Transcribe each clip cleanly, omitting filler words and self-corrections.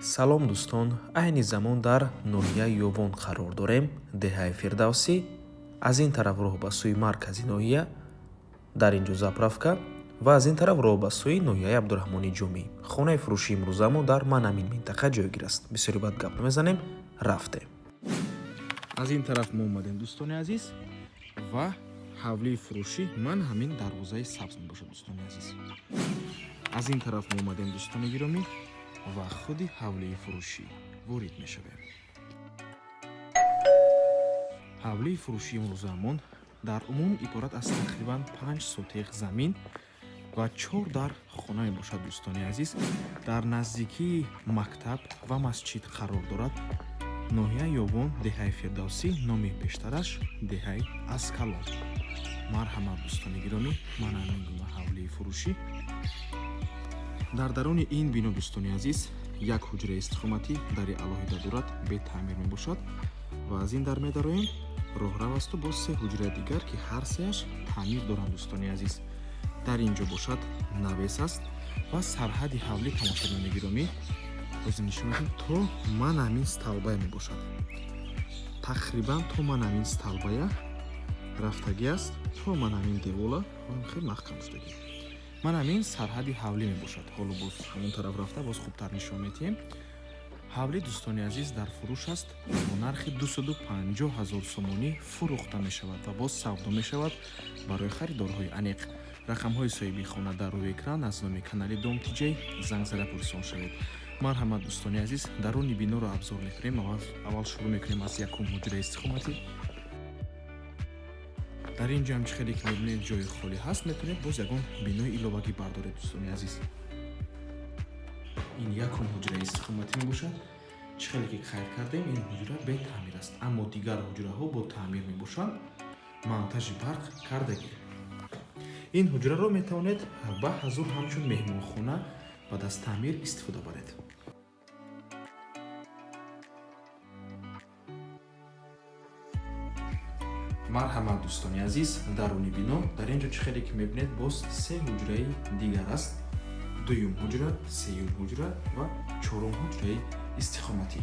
Салом, дӯстон. Айни замон дар ноҳияи Ёвон қарор дорем, деҳаи Фирдавсӣ. Аз ин тараф роҳ ба сӯи маркази ноҳия, дар ин ҷо заправка, ва аз ин тараф роҳ ба сӯи ноҳияи Абдураҳмони Ҷомӣ. Хонаи фурӯшии имрӯзамо дар ман ҳамин минтақа ҷойгир аст. Бисёри бад гап намезанем, рафтем. Аз ин тараф мо омадем, дӯстони азиз, ва ҳавлии фурӯшӣ ман ҳамин дарвозаи сабз мебошад, дӯстони азиз. Аз ин тараф мо омадем, дӯстони гиромӣ, ва худи ҳавлии фурӯшӣ ворид мешавем. Ҳавлии фурӯшии имрӯзаамон дар умум иборат аз тақрибан 5 сотиқ замин ва чор дар хона мебошад, дӯстони азиз. Дар наздикии мактаб ва масҷид қарор дорад. Ноҳияи Ёвон, деҳаи Фирдавсӣ, номи пештараш деҳаи Аскалон. Марҳамат, дӯстони гиромӣ, ман ҳамин гуна ҳавлии фурӯшӣ. Дар даруни ин бино, дӯстони азиз, як ҳуҷраи истиқоматӣ, дари алоҳида дорад, бетаъмир мебошад, ва аз ин дар медароем, роҳрав асту боз се ҳуҷраи дигар, ки ҳар сеяш таъмир доранд, дӯстони азиз. Дар ин ҷо бошад навес аст ва сарҳади ҳавлӣ, тамошобинони гиромӣ, ҳозир нишон медиҳем, то ман ҳамин столбая мебошад. Тақрибан то ман ҳамин столбая рафтагӣ аст, то ман ҳамин девола хеле маҳкам шудагӣ. Ман ҳамин сарҳади ҳавлӣ мебошад. Ҳоло боз ҳамон тараф рафта, боз хубтар нишон медиҳем. Ҳавлӣ, дӯстони азиз, дар фурӯш аст, бо нархи 250 ҳазор сомонӣ фурӯхта мешавад ва боз савдо мешавад. Барои харидорҳои аниқ рақамҳои соҳиби хона дар рӯи экран. Аз номи канали Дом Тиҷей занг зада пурсон шавед. Марҳамат, дӯстони азиз, даруни биноро обзор мекунем. Аввал шурӯъ мекунем аз якум ҳуҷраи истиқоматӣ. Дар ин ҷо ҳам, чӣ хеле ки мебинед, ҷои холӣ ҳаст, метавонед боз ягон бинои иловагӣ бардоред, дӯстони азиз. Ин якум ҳуҷраи истиқоматӣ мебошад. Чӣ хеле ки қайд кардем, ин ҳуҷра бетаъмир аст, аммо дигар ҳуҷраҳо бо таъмир мебошанд, монтажи барқ кардагӣ. Ин ҳуҷраро метавонед ба ҳазур ҳамчун меҳмонхона баъд аз таъмир истифода баред. Марҳамат, дӯстони азиз, даруни бино. Дар ин ҷо, чӣ хеле ки мебинед, боз се ҳуҷраи дигар аст: дуюм ҳуҷра, сеюм ҳуҷра ва чорум ҳуҷраи истиқоматӣ.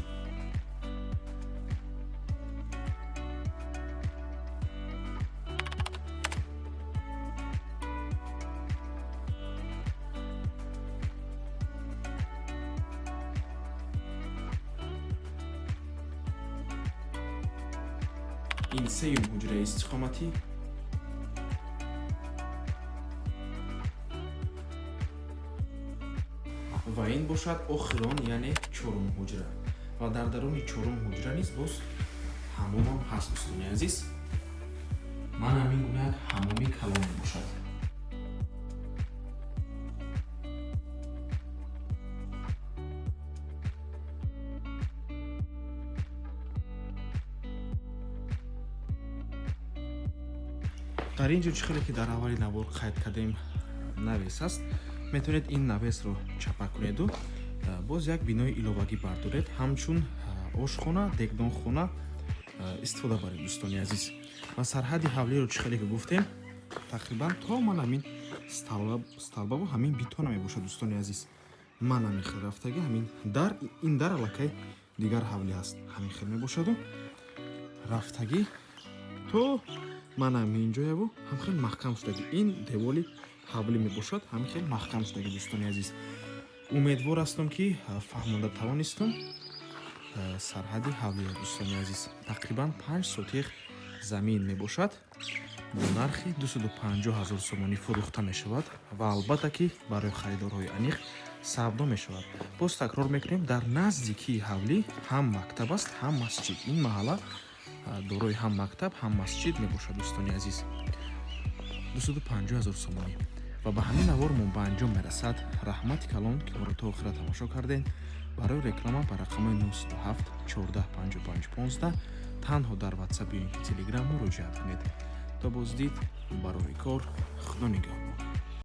Ин сеюм ҳуҷраи истиқоматӣ ва ин бошад охирон, яъне чорум ҳуҷра. Ва дар даруни чорум ҳуҷра низ боз ҳамомам ҳаст, дӯстони азиз. Ман ҳамин гуна як ҳамоми калон мебошад. Дар ин ҷо, чӣ хеле ки дар аввали навор қайд кардем, навес аст. Метавонед ин навесро чапа кунеду боз як бинои иловагӣ бардоред, ҳамчун ошхона, дегдонхона истифода баред, дӯстони азиз. Ва сарҳади ҳавлиро, чӣ хеле ки гуфтем, тақрибан то ман ҳамин столбаву ҳамин бетона мебошад, дӯстони азиз. Ман ҳамин хел рафтагӣ, ҳамин дар, ин дар аллакай дигар ҳавлӣ ҳаст, ҳамин хел мебошаду рафтагӣ то ман ҳамин ҷояву ҳам хел маҳкам шудагӣ. Ин деволи ҳавлӣ мебошад, ҳамин хел маҳкам шудагӣ, дӯстони азиз. Умедвор ҳастам, ки фаҳмонда тавонистам сарҳади ҳавлиро, дӯстони азиз. Тақрибан 5 сотиқ замин мебошад, бо нархи 250 ҳазор сомонӣ фурӯхта мешавад ва албатта ки барои харидорҳои аниқ савдо мешавад. Боз такрор мекунем, дар наздикии ҳавлӣ ҳам мактаб аст, ҳам масҷид. Ин маҳалла дорои ҳам мактаб, ҳам масҷид мебошад, дӯстони азиз. 250 ҳазор сомонӣ. Ва ба ҳамин навормон ба анҷом мерасад. Раҳмати калон, ки моро то охира тамошо кардем. Барои реклама ба рақамҳои 97 14 55 15 танҳо дар Ватсап ё ин ки Телеграм муроҷиат кунед. То боздид, барори кор, Худо нигаҳбон.